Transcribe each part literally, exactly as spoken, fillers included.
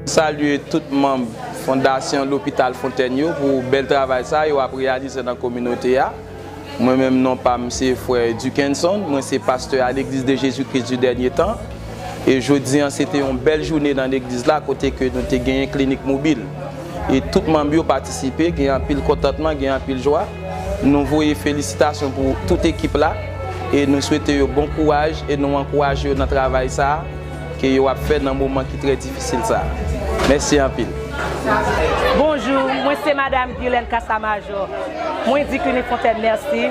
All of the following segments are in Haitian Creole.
Salye tout manm Fondasyon Lopital Fontèn yo pou bèl travay sa yo ap reyalize nan kominote a. Mwen menm, non pa m se frè Duckenson, mwen se pastè a Legliz de Jezikri di Dènye Tan. E jodi an, se te yon bèl jounen nan legliz la, kote ke nou te genyen klinik mobil. E tout manm yo patisipe, gen anpil kontantman, gen anpil jwa. Nou voye felisitasyon pou tout ekip la, e nou swete yo bon kouraj, e nou ankouraje yo nan travay sa a ke yo ap fè nan moman ki trè difisil sa a. Mèsi anpil. Bonjou, mwen se Madanm Guylaine Casamajor. Mwen di Clinique Fontaine mèsi.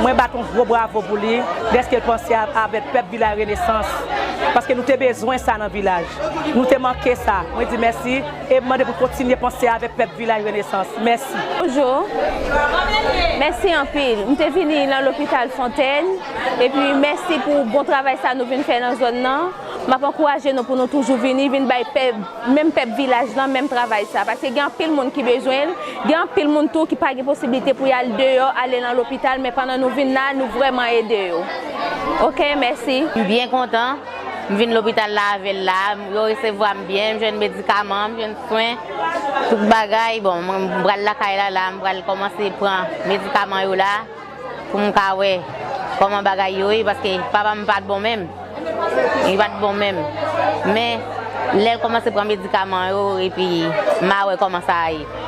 Mwen bat yon gwo bravo pou li, dèske l panse avèk pèp Vilaj Renesans. Paske nou te bezwen sa nan vilaj. Nou te manke sa. Mwen di mèsi e mande pou kontinye panse avèk pèp Vilaj Renesans. Mèsi. Bonjou. Mèsi anpil. M te vini nan lopital Fontèn. Epi mèsi pou bon travay sa nou vin fè nan zòn nan. M ap ankouraje nou pou nou toujou vini, vin bay pèp, menm pèp vilaj lan, menm travay sa. Paske gen anpil moun ki bezwen l, gen anpil moun tou ki pa gen posiblite pou y al deyò, ale nan lopital, men pandan nou vin la, nou vrèman ede yo. Oke, mèsi. M byen kontan. M vin lopital la avè l la, yo resevwa m byen, m jwenn medikaman, m jwenn swen, tout bagay. Bon, mwen m pral lakay la la, m pral kòmanse pran medikaman yo la pou m ka wè kòman bagay yo ye, paske papa m pa t bon menm. Li pa t bon menm. Men, lè l kòmanse pran medikaman yo, epi m a wè kòman sa a ye.